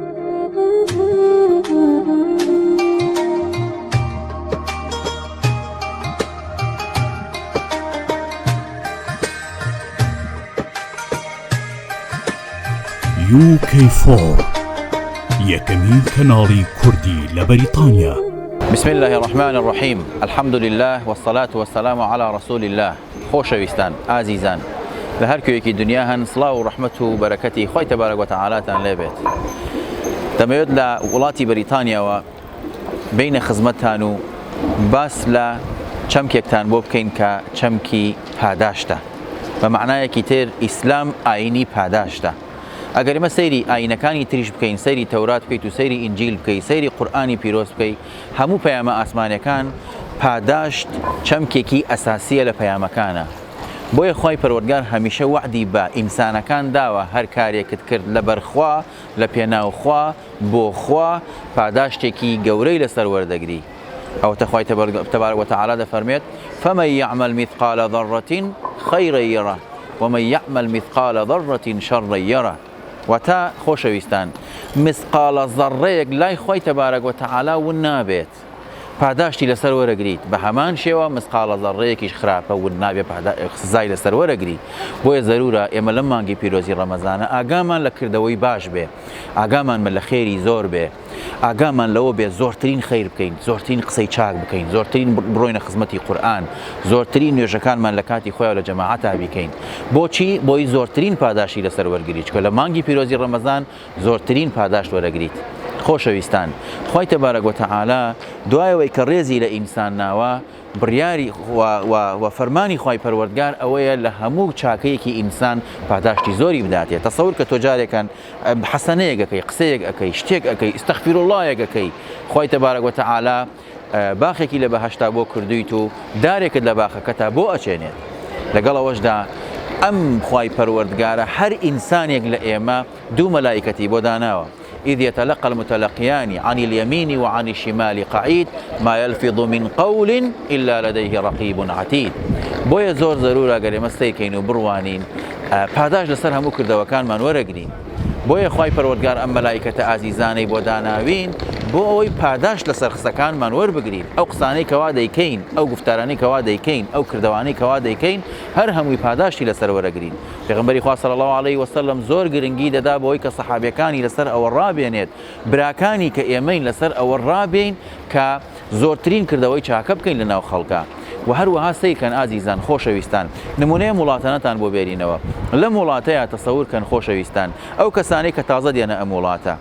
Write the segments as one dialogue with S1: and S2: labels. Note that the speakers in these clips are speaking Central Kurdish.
S1: UK4 یەکەمین کەناڵی کوردی لە بەریتانیا.
S2: بسم اللە الرحمن الرحیم الحمد للە والصلاة والسلام علی رسول اللە خۆشەویستان ئازیزان لە هەر کوێیەکی دنیا هەن سڵاو و ڕەحمەت و بەرەکەتی خوای تەبارک وتەعالاتان لێ بێت دەمەوێت لە وڵاتی بەریتانیاوە بینە خزمەتتان و باس لە چەمکێکتان بۆ بکەین کە چەمکی پاداشتە بە مەعنایەکی تر ئیسلام ئاینی پاداشتە ئەگەر ئێمە سەیری ئاینەکانی تریش بکەین سەیری تەورات بکەیت و سەیری ئینجیل بکەی سەیری قورئانی پیرۆز بکەی هەموو پەیامە ئاسمانەکان پاداشت چەمکێکی ئەساسیە لە پەیامەکانە بۆیە خوای پەروەردگار هەمیشە وەعدی بە ئینسانەکان داوە هەر کارێکت کرد لەبەر خوا لە پێناو خوا بۆ خوا پاداشتێکی گەورەی لەسەر وەردەگری ئەوەتە خوای تبارک وتعالی دەفەرموێت فمن یعمل مثقال ذرة خیرا یره ومن یعمل مثقال ذرة شرا یره واتە خۆشەویستان مثقالە ذەڕەیەک لای خوای تبارک وتعالی ون نابێت پاداشتی لەسەر وەرەگریت بە هەمان شێوە مثقالە ذەڕەیەکیش خراپە ون نابێ سزای لەسەر وەرەگری بۆیە زەرورە ئێمە لەم مانگی پیرۆزی ڕەمەزانە ئاگامان لە کردەوەی باش بێ ئاگامان بە لە خێری زۆر بێ ئاگامان لەوە بێت زۆرترین خەیر بکەین، زۆرترین قسەی چاک بکەین، زۆرترین بڕۆینە خزمەتی قورئان، زۆرترین نوێژەکانمان لە کاتی خۆیا و لە جەماعەتا بیکەین. بۆچی؟ بۆی زۆرترین پاداشتی لەسەر وەرگری، چونکە لە مانگی پیرۆزی ڕەمەزان زۆرترین پاداشت وەرەگریت. خۆشەویستان، خوای تبارک و تعالی دوای ئەوەی کە ڕێزی لە ئینسان ناوە، بڕیاری و و فەرمانی خوای پەروەردگار ئەوەیە لە هەموو چاکەیەکی ئینسان پاداشتی زۆری بداتێ. تەسەور کە تۆ جارێکان حەسەنەیەک ئەکەی، قسەیەک ئەکەی، شتێک ئەکەی، ئیستەغفیروڵڵایەک ئەکەی، خوای تەبارەک وتەعالا باخێکی لە بەهەشتا بۆ کردوویت و دارێکت لە باخەکەتا بۆ ئەچێنێت. لەگەڵ ئەوەشدا ئەم خوای پەروەردگارە هەر ئینسانێک لە ئێمە دوو مەلائیکەتی بۆ داناوە، اذ یتلقی المتلقیان عن الیمین وعن الشمال قعید ما یلفظ من قول الا لدیه رقیب عتید. بۆیە زۆر زەرورە گەر ئێمە سەیرکەین و بڕوانین پاداشت لەسەر هەموو کردەوەکانمان وەرەگرین. بۆیە خوای پەروەردگار ئەم مەلائیکەتە ئازیزانەی بۆ داناوین بۆ ئەوەی پاداشت لەسەر قسەکانمان وەربگرین، ئەو قسانەی کەوا دەیکەین، ئەو گوفتارانەی کەوا دەیکەین، ئەو کردەوانەی کەوا دەیکەین هەر هەمووی پاداشتی لەسەر وەرەگرین. پێغەمبەری خوا صلی اللە علیە وسلم زۆر گرنگی دەدا بەوەی کە سەحابیەکانی لەسەر ئەوە ڕابێنێت، براکانی کە ئێمەین لەسەر ئەوە ڕابێین کە زۆرترین کردەوەی چاکە بکەین لەناو خەڵکا. وە هەروەها سەیرکەن ئازیزان خۆشەویستان نمونەی ئەم وڵاتانەتان بۆ بێرینەوە لەم وڵاتەیا تەسەور کەن خۆشەویستان ئەو کەسانەی کە تازە دێنە ئەم وڵاتە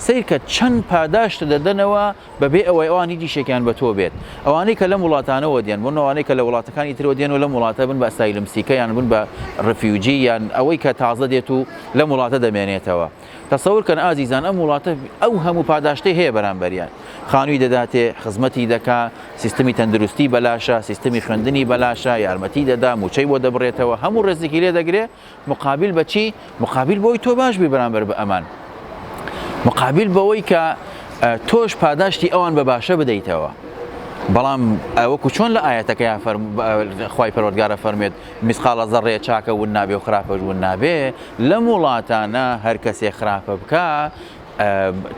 S2: سەیرکە چەند پاداشت دەدەنەوە بەبێ ئەوەی ئەوان هیچ ئیشێکیان بە تۆ بێت ئەوانەی کە لەم وڵاتانەوە دێن بۆ ئەوانەی کە لە وڵاتەکانی ترەوە دێن و لەم وڵاتە بن بە asylum seeker یان بن بە refugee یان ئەوەی کە تازە دێت و لەم وڵاتە دەمێنێتەوە تەسەور کەن ئازیزان ئەم وڵاتە ئەو هەموو پاداشتەی هەیە بەرامبەریان خانووی دەداتێ خزمەتی دەکا سیستمی تەندروستی بەلاشە سیستمی خوێندنی بەلاشە یارمەتی دەدا موچەی بۆ دەبڕێتەوە هەموو ڕێزێکی لێ دەگرێ مقابل بە چی مقابل بۆی تۆ باش بی بەرامبەر بە ئەمان مقابل بەوەی کە تۆش پاداشتی ئەوان بە باشە بدەیتەوە بەڵام وەکو چۆن لە ئاەتەکەی خوای پەروەردگارە فەرمێت میسقاڵە زەڕەیە چاکە ون نابێ و خراپەش ون نابێ، لەم وڵاتانە هەر کەسێ خراپە بکا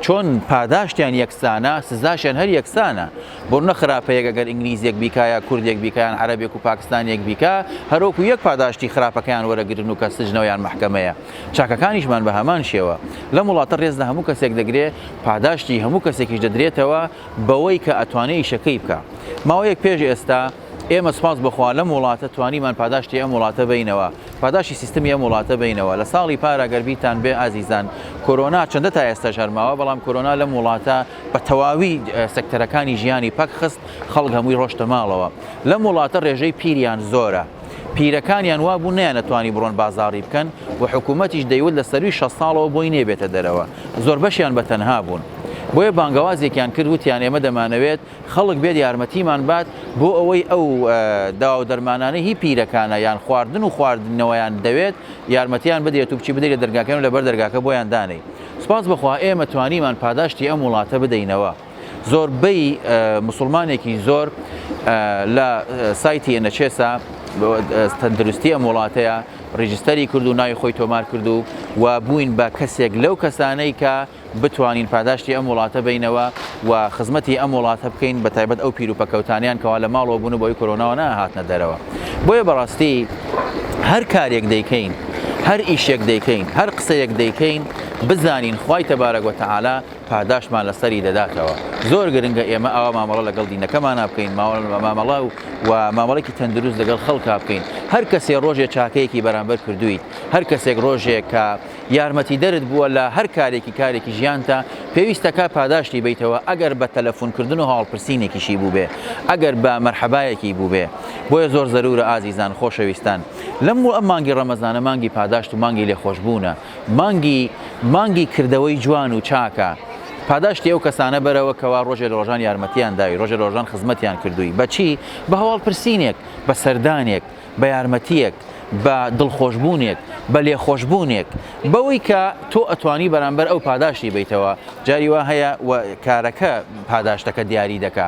S2: چۆن پاداشتیان یەکسانە سزاشیان هەر یەکسانە، بۆ نە خراپەیەک ئەگەر ئینگلیزێک بیکا یا کوردێک بیکا یان عەرەبێک و پاکستانیەک بیکا هەرۆکو یەک پاداشتی خراپەکەیان وەرەگرن و کە سجنەوە یان مەحکەمەیە چاکەکانیشمان بە هەمان شێوە لەم وڵاتە ڕێز لە هەموو کەسێک دەگرێ پاداشتی هەموو کەسێکیش دەدرێتەوە بەوەی کە ئەتوانێ ئیشەکەی بکا ماوەیەک پێش ئێستا ئێمە سوپاس بۆ خوا لەم وڵاتە توانیمان پاداشتی ئەم وڵاتە بەینەوە، پاداشتی سیستمی ئەم وڵاتە بەینەوە. لە ساڵی پار ئەگەر بیرتان بێ ئازیزان، کۆرۆنا چەندە تا ئێستاش هەر ماوە، بەڵام کۆرۆنا لەم وڵاتە بە تەواوی سێکتەرەکانی ژیانی پەک خست، خەڵک هەمووی ڕۆشتە ماڵەوە. لەم وڵاتە ڕێژەی پیریان زۆرە. پیرەکانیان وابوو نەیانەتوانی بڕۆن بازاڕی بکەن و حکوومەتیش دەیوت لە سەرووی 60 ساڵەوە بۆی نییە بێتە دەرەوە. زۆربەشیان بە تەنها بوون. بۆیە بانگەوازێکیان کرد وتیان ئێمە دەمانەوێت خەڵک بێت یارمەتیمان بات بۆ ئەوەی ئەو دەوا و دەرمانانەی هی پیرەکانە یان خواردن و خواردنەوەیان دەوێت یارمەتیان بدرێت و بچی بدرێت دەرگاکەن و لەبەر دەرگاکە بۆیان دانێی سوپاس بەخوا ئێمە توانیمان پاداشتی ئەم وڵاتە بدەینەوە زۆربەی مسلمانێکی زۆر لە سایتی NHS تەندروستی ئەم وڵاتەیە. register ی کرد و ناوی خۆی تۆمار کرد و و بووین بە کەسێک لەو کەسانەی کە بتوانین پاداشتی ئەم وڵاتە بەینەوە و خزمەتی ئەم وڵاتە بکەین بە تایبەت ئەو پیر و پەکەوتانیان کەوا لە ماڵەوە بوون و بەهۆی کۆرۆناوە نەهاتنە دەرەوە. بۆیە بەڕاستی هەر کارێک دەیکەین، هەر ئیشێک دەیکەین، هەر قسەیەک دەیکەین بزانین خوای تبارک و تعالی پاداشتمان لەسەری دەداتەوە. زۆر گرنگە ئێمە ئاوا مامەڵە لەگەڵ دینەکەمانا بکەین، مامەڵە و مامەڵەیەکی تەندروست لەگەڵ خەڵکا بکەین. هەر کەسێ ڕۆژێ چاکەیەکی بەرامبەر کردوویت، هەر کەسێک ڕۆژێ کە یارمەتیدەرت بووە لە هەر کارێکی کارێکی ژیانتا، پێویستە کا پاداشتی بەیتەوە ئەگەر بە تەلەفون کردن و هەواڵپرسینێکیشی بووبێ، ئەگەر بە مەرحەبایەکی بووبێ. بۆیە زۆر زەرورە ئازیزان، خۆشەویستان لەم ئەم مانگی ڕەمەزانە مانگی پاداشت و مانگی لێخۆشبوونە، مانگی مانگی کردەوەی جوان و چاکە، پاداشتی ئەو کەسانە بەرەوە کەوا ڕۆژێ لە ڕۆژان یارمەتیان داوی، ڕۆژێ لە ڕۆژان خزمەتیان کردووی، بە چی؟ بە هەواڵپرسینێک، بە سەردانێک، بە یارمەتییەک، بە دڵخۆشبوونێک، بە لێخۆشبوونێک، بەوەی کە تۆ ئەتوانی بەرامبەر ئەو پاداشتی بەیتەوە، جاری وا هەیە و کارەکە پاداشتەکە دیاری دەکا.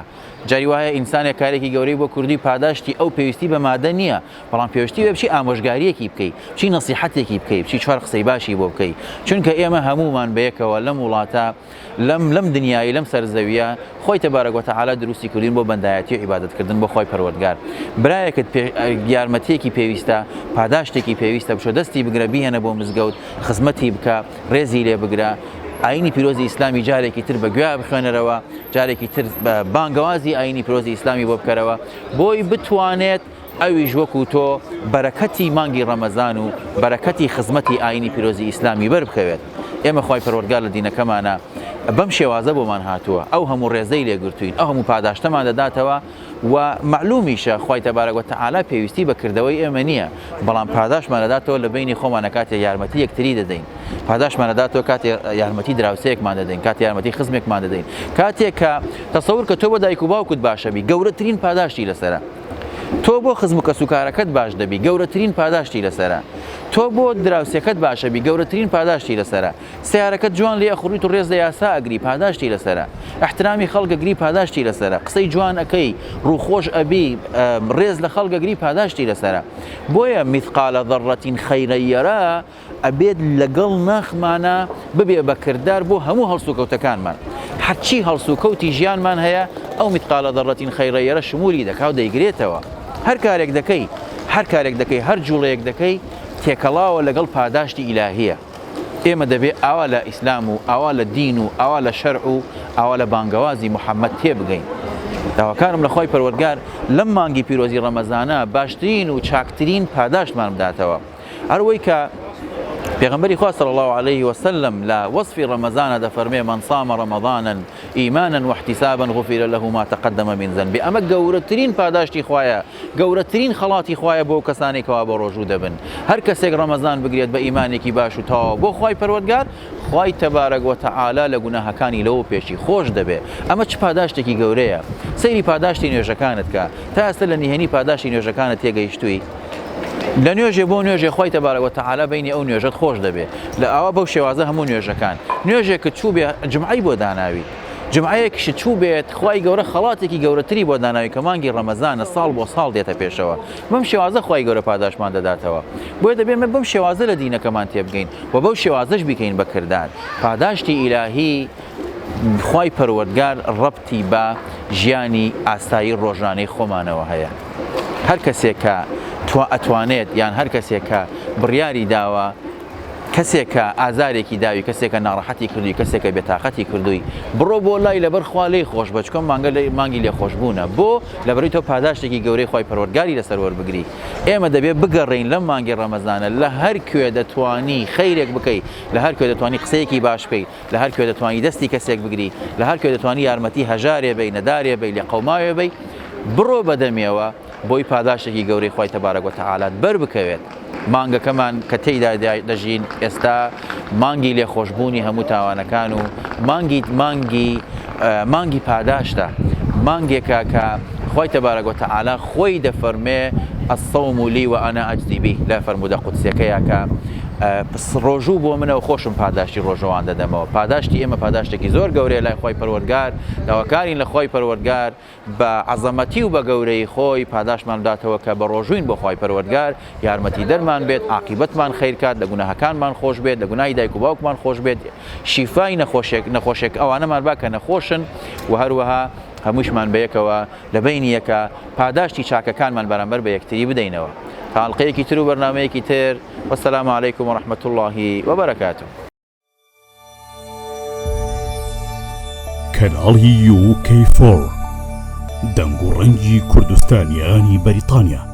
S2: جاری وا هەیە ئینسانێک کارێکی گەورەی بۆ کردووی پاداشتی ئەو پێویستی بە مادە نییە، بەڵام پێویستی بە بچی ئامۆژگارییەکی بکەی، بچی نەسیحەتێکی بکەی، بچی چوار قسەی باشی بۆ بکەی، چونکە ئێمە هەموومان بەیەکەوە لەم وڵاتە، لەم لەم دنیای لەم سەر زەویە خوای تبارک وتعالی دروستی کردوین بۆ بەندایەتی و عیبادەت کردن بۆ خوای پەروەردگار برایەکت پێ یارمەتیەکی پێویستە پاداشتێکی پێویستە بچۆ دەستی بگرە بیهێنە بۆ مزگەوت خزمەتی بکە ڕێزی لێ بگرە ئاینی پیرۆزی ئیسلامی جارێکی تر بە گوێ بخوێنەرەوە جارێکی تر بانگەوازی ئاینی پیرۆزی ئیسلامی بۆ بکەرەوە بۆی بتوانێت ئەویش وەکو تۆ بەرەکەتی مانگی ڕەمەزان و بەرەکەتی خزمەتی ئاینی پیرۆزی ئیسلامی بەر بکەوێت. ئێمە خوای پەروەردگار لە دینەکەمانا بەم شێوازە بۆمان هاتووە، ئەو هەموو ڕێزەی لێ گرتووین، ئەو هەموو پاداشتەمان دەداتەوە و مەعلومیشە خوای تبارک و تعالی پێویستی بە کردەوەی ئێمە نییە، بەڵام پاداشتمان دەداتەوە لە بەینی خۆمانە کاتێ یارمەتی یەکتری دەدەین، پاداشتمان دەداتەوە کاتێ یارمەتی دراوسێیەکمان دەدەین، کاتێ یارمەتی خزمێکمان دەدەین، کاتێ کە تەسەور کە تۆ بۆ دایک و باوکت باشە بی گەورەترین پاداشتی لەسەرە. تۆ بۆ خزم و کەسوکارەکەت باش دەبی گەورەترین پاداشتی لەسەرە. تۆ بۆ دراوسێکەت باشە بی گەورەترین پاداشتی لەسەرە. سەیارەکەت جوان لێ ئەخوڕیت و ڕێز لە یاسا ئەگری پاداشتی لەسەرە. ئیحترامی خەڵک ئەگری پاداشتی لەسەرە. قسەی جوان ئەکەی ڕووخۆش ئەبی ڕێز لە خەڵک ئەگری پاداشتی لەسەرە. بۆیە مثقال ذرة خيرا يره ئەبێت لەگەڵ ناخمانا ببێ بە کردار بۆ هەموو هەڵسوکەوتەکانمان، هەرچی هەڵسوکەوتی ژیانمان هەیە ئەو مثقال ذرة خيرا يره شمولی دەکا و دەیگرێتەوە. هەر کارێک دەکەی، هەر کارێک دەکەی، هەر جوڵەیەک دەکەی تێکەڵاوە لەگەڵ پاداشتی ئیلاهیە. ئێمە دەبێ ئاوا لە ئیسلام و ئاوا لە دین و ئاوا لە شەرع و ئاوا لە بانگەوازی محەممەد تێبگەین. داواکارم لە خوای پەروەردگار لەم مانگی پیرۆزی ڕەمەزانە باشترین و چاکترین پاداشتمان بداتەوە. هەر وەی کە پێغەمبەری خوا صلی اللە علیه وسلم لە وەسفی ڕەمەزانە دەفەرمێ من صام رمضانا ایمانا واحتسابا غفر له ما تقدم من ذنبه ئەمە گەورەترین پاداشتی خوایە گەورەترین خەڵاتی خوایە بۆ کەسانێک کەوا بە ڕۆژوو دەبن هەر کەسێک ڕەمەزان بگرێت بە ئیمانێکی باش و تەواو بۆ خوای پەروەردگار خوای تبارک وتعالی لە گوناهەکانی لەوە پێشی خۆش دەبێ ئەمە چ پاداشتێکی گەورەیە سەیری پاداشتی نوێژەکانت کە تا ئێستا لە نهێنی پاداشتی نوێژەکانت تێگەیشتووی لە نوێژێ بۆ نوێژێ خوای تبارک وتعالی بەینی ئەو نوێژەت خۆش دەبێ لە ئاوا بەو شێوازە هەموو نوێژەکان نوێژێکت چوو بێ جمعەی بۆ داناوی جمعەیەکیشت چوو بێت خوای گەورە خەڵاتێکی گەورەتری بۆ داناوی کە مانگی ڕەمەزانە ساڵ بۆ ساڵ دێتە پێشەوە بەم شێوازە خوای گەورە پاداشمان دەداتەوە بۆیە دەبێ مە بەم شێوازە لە دینەکەمان تێبگەین و بەو شێوازەش بیکەین بە کردار پاداشتی ئیلاهی خوای پەروەردگار ڕەبتی بە ژیانی ئاسایی ڕۆژانەی خۆمانەوە هەیە. هەر کەسێک کە توا ئەتوانێت یان هەر کەسێک کە بڕیاری داوە کەسێک کە ئازارێکی داوی کەسێک کە ناڕەحەتی کردووی کەسێک کە بێتاقەتی کردووی بڕۆ بۆ لای لەبەر خوا لێی خۆش بە چکۆم مانگە لە مانگی لێخۆشبوونە بۆ لەبەرەی تۆ پاداشتێکی گەورەی خوای پەروەردگاری لەسەر وەربگری ئێمە دەبێ بگەڕێین لەم مانگی ڕەمەزانە لە هەر کوێ دەتوانی خەیرێک بکەی لە هەر کوێ دەتوانی قسەیەکی باش بکەی لە هەر کوێ دەتوانی دەستی کەسێک بگری، لە هەر کوێ دەتوانی یارمەتی هەژارێ بەی، نەدارێ بەی، لێقەوماوێ بەی، بڕۆ بە دەمیەوە بۆی پاداشتێکی گەورەی خوای تبارک و تعالات بەر بکەوێت. مانگەکەمان کە تێیدا دەژین ئێستا مانگی لێخۆشبوونی هەموو تاوانەکان و مانگی مانگی مانگی پاداشتە، مانگێکە کە خوای تبارک و تعالی خۆی دەفەرمێ الصوم لی وانا اجزی به لە فەرموودە قودسیەکەیا کە ڕۆژوو بۆ منە و خۆشم پاداشتی ڕۆژەوان دەدەمەوە. پاداشتی ئێمە پاداشتێکی زۆر گەورەیە لای خوای پەروەردگار، داواکارین لە خوای پەروەردگار بە عەزەمەتی و بە گەورەیی خۆی پاداشتمان بداتەوە کە بەڕۆژووین بۆ خوای پەروەردگار، یارمەتیدەرمان بێت، عاقیبەتمان خەیر کات، لە گوناهەکانمان خۆش بێت، لە گوناهی دایک و باوکمان خۆش بێت، شیفای نەخۆشێک نەخۆشێک ئەوانەمان با کە نەخۆشن و هەروەها هەمووشمان بەیەکەوە لە بەینی یەکا پاداشتی چاکەکانمان بەرامبەر بە یەکتری بدەینەوە. تا ئەڵقەیەکی تر و بەرنامەیەکی تر، والسلام علیکم ورحمە اللە وبرکاته.
S1: کەناڵی یو کەی فۆر دەنگ و ڕەنگی کوردستانیانی بەریتانیا.